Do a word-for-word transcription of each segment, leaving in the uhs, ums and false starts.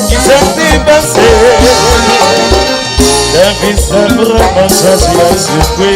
Kisa k te pase? Lavi sa vrèman chaje ak sipre.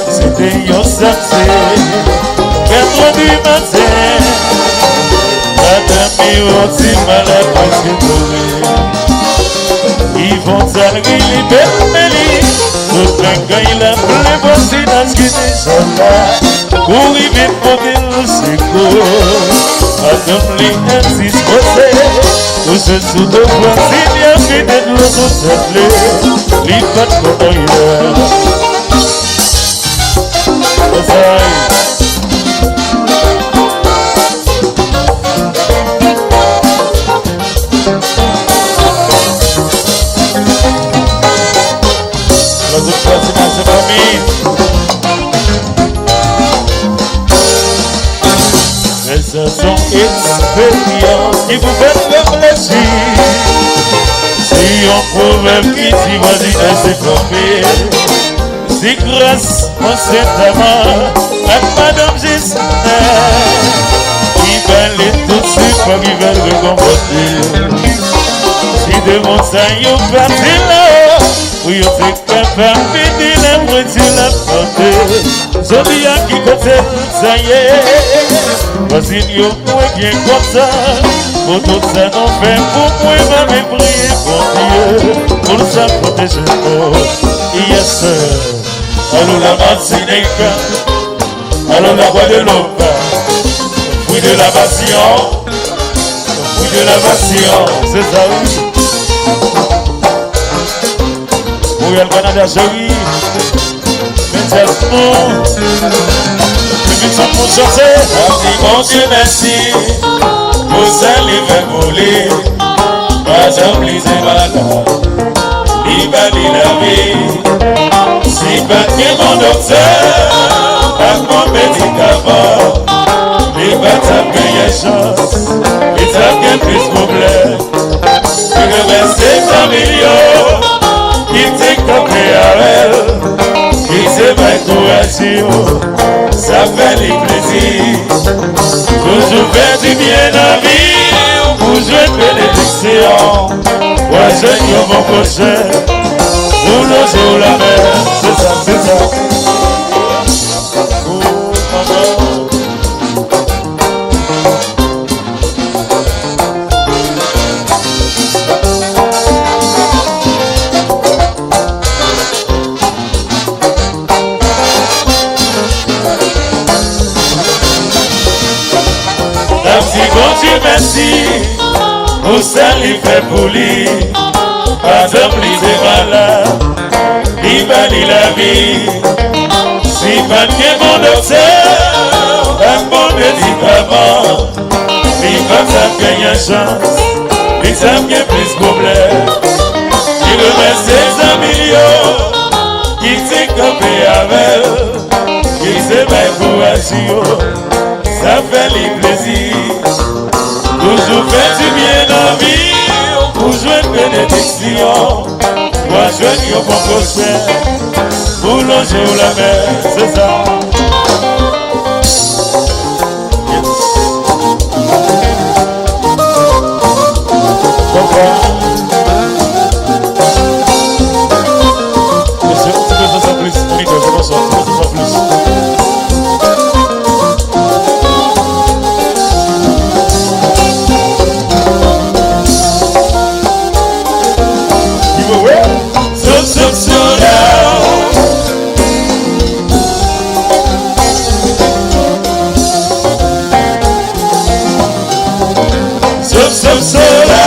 Se te yon samdi, katrè di maten. Madanm Ivan ti malad prèske tonbe. Ivan t al ri li bèl men li. Tout nèg gay la ple vwazinaj ki deja la. Kouri vin pote l sekou. Madanm li endispoze. Kouche sou do vwazin li ap vide dlo sou tèt li. Li pa t konn anyen. Konsa. Lòt vwazinaj se fanmi. Men sa se yon eksperyans ki pou fè n reflechi. Se yon pwovèb ki di vwazinaj se fanmi. Se gras Monsye Tama ak Madanm Jistin ki ba li tout sipò ki fè l rekonfòte. Si de moun sa yo pati la, pou yo te kapab vini nan pwenti la pote. Jodi a ki kote l sa ye? Vwazin yo mwen byen kontan pou tout sa nou fè pou mwen. Mwen priye Bondye pou l sa pwoteje nou. Yes sir. Alo la Matinik, alo la Gwadloup, fruit de la passion, fruit de la passion, se sa wi. Montréal, Canada, cheri. Men jazz nou. Epi tout moun chante. N ap di Bondye mèsi pou sa li fè pou li. Madanm li se malad, li ba li lavi. Si pa t gen bon doktè ak bon medikaman, li pa t ap genyen chans, li t ap gen plis pwoblèm. Li remèsye zanmi l yo ki te kanpe avè l, ki te bay kouraj yo, sa fè li plezi. Toujou fè dibyen nan vi w pou jwenn benediksyon. W a jwenn yon bon pwochen pou lonje w lanmen. Se sa, se sa. N ap di Bondye mèsi pou sa li fè pou li. Madanm li te malad, li ba li lavi. Si pa t gen bon doktè ak bon medikaman, li pa t ap genyen chans, li t ap gen plis pwoblèm. Li remèsye zanmi l yo ki te kanpe avè l, ki te bay kouraj yo, sa fè li plezi. Toujou fè dibyen nan vi w pou jwenn benediksyon. W a jwenn yon bon pwochen pou lonje w lanmen, se sa. Yes. Konpa. Mesye, ti prezans an plis, monitè, se konsa, ti prezans an plis. Give away. Sop, sop, soda. Sop, sop, soda.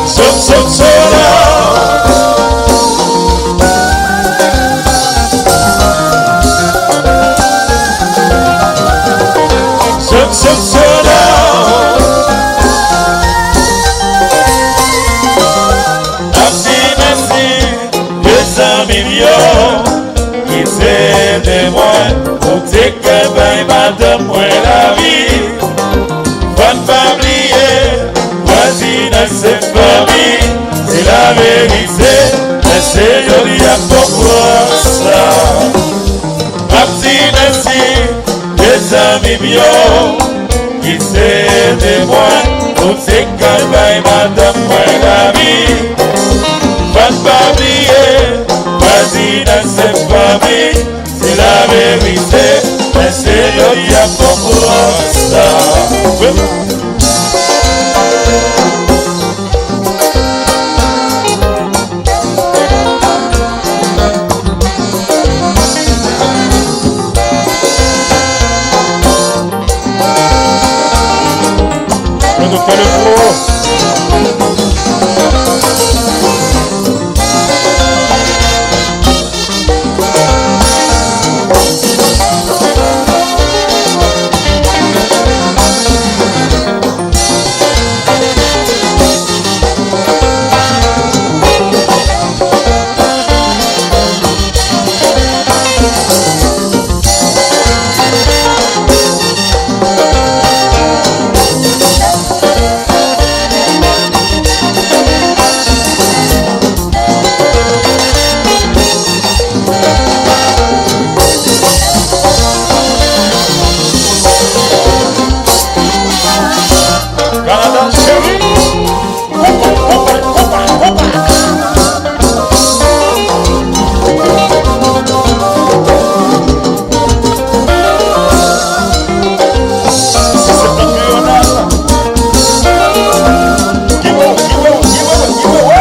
Sop, sop, soda. Sop, sop, soda. N ap di mèsi de zanmi m yo ki te ede mwen, ou te ka bay madanm mwen lavi. Fò n pa bliye, vwazinaj se fanmi, se laverite. Men se jodi a pòpwòs M ap di mèsi de zanmi m yo ki se de mwen, pou ti kay bay madanm mwen lavi. Fò n pa bliye, Fadi nan se fanmi, se laverite, men se jodi a fò pran sa. Le Doktè Lepro. Kanada cheri. Konpa, konpa, konpa, konpa. Si se pa Leonard. Kiwo, kiwo, kiwo, kiwo.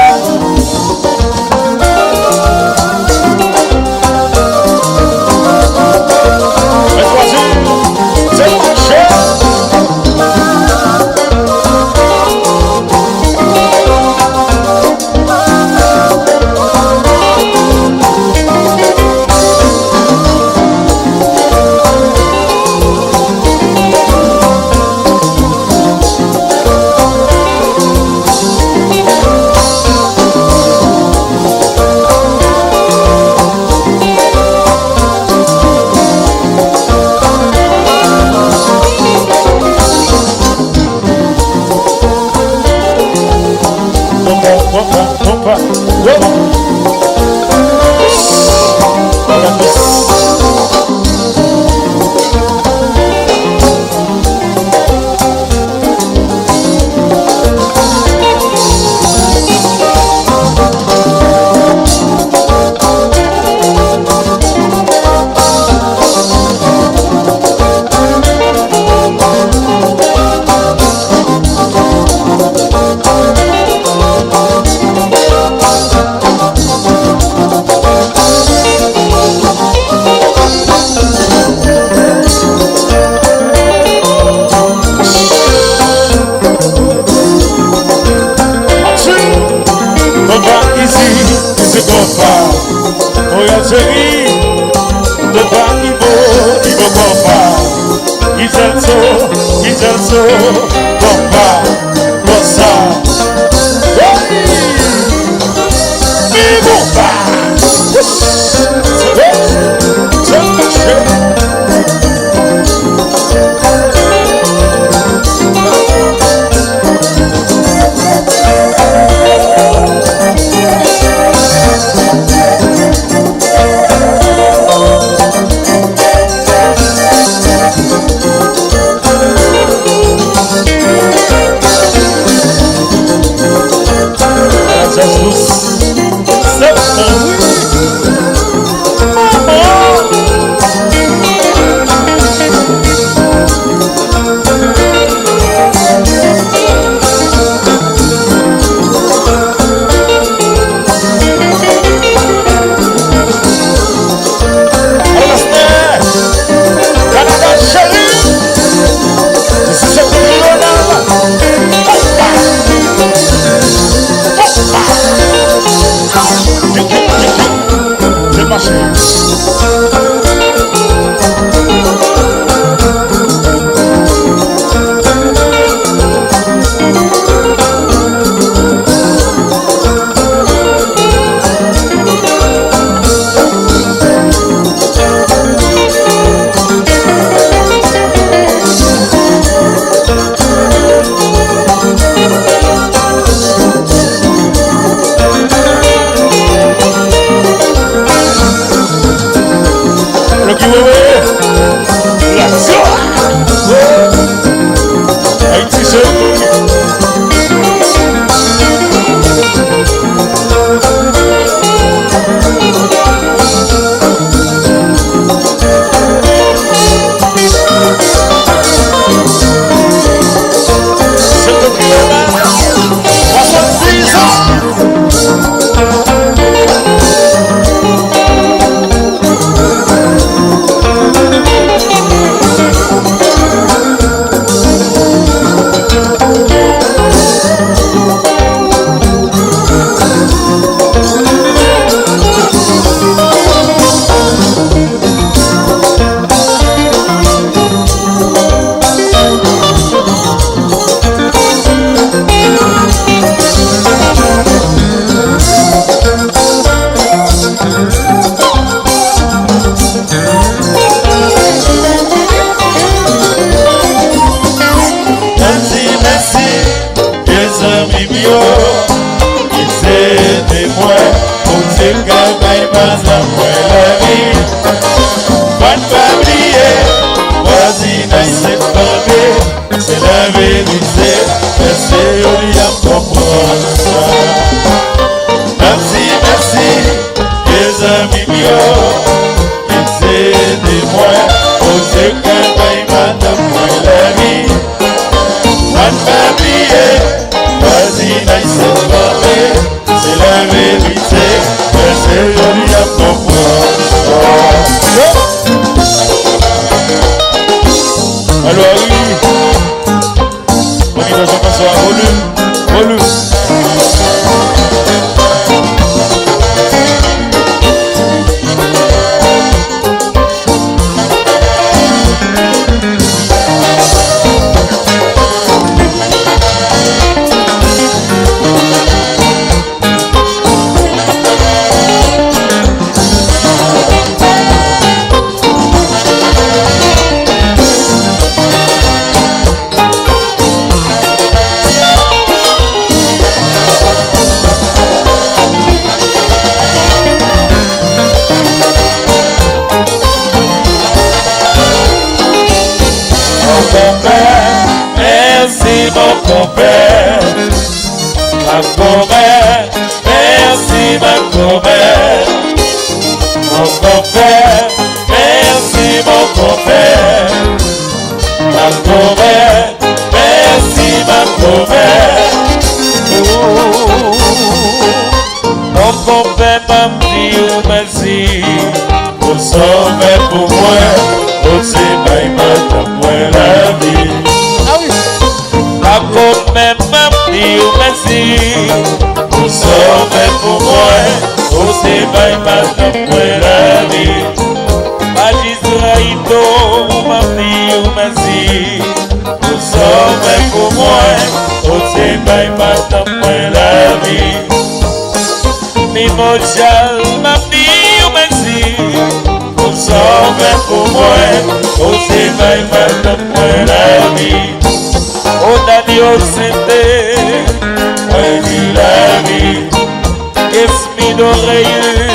Konpa isit, se konpa. Royal Jerry, konpa Ivo, Ivo konpa. Idelso, Idelso, konpa, konsa. Hey! Ivo konpa. Nan Jean-François, volim, volim. Mon konpè, mèsi mon konpè. Mon konpè, mèsi mon konpè. Mon konpè, mèsi mon konpè. Mon konpè, mèsi mon konpè. Mon konpè, m ap di w mèsi pou sa w fè pou mwen. Ou te bay madanm mwen lavi. Pako, men m ap di w mèsi pou sa w fè pou mwen. Ou te bay madanm mwen lavi. Majistra Ito, m ap di w mèsi pou sa w fè pou mwen. Ou te bay madanm mwen lavi. Mimo Djal, m ap di w mèsi pou sa w fè pou mwen. Ou te bay madanm mwen lavi. O Dani Osente, mwen di lavi. Esmido Reyes,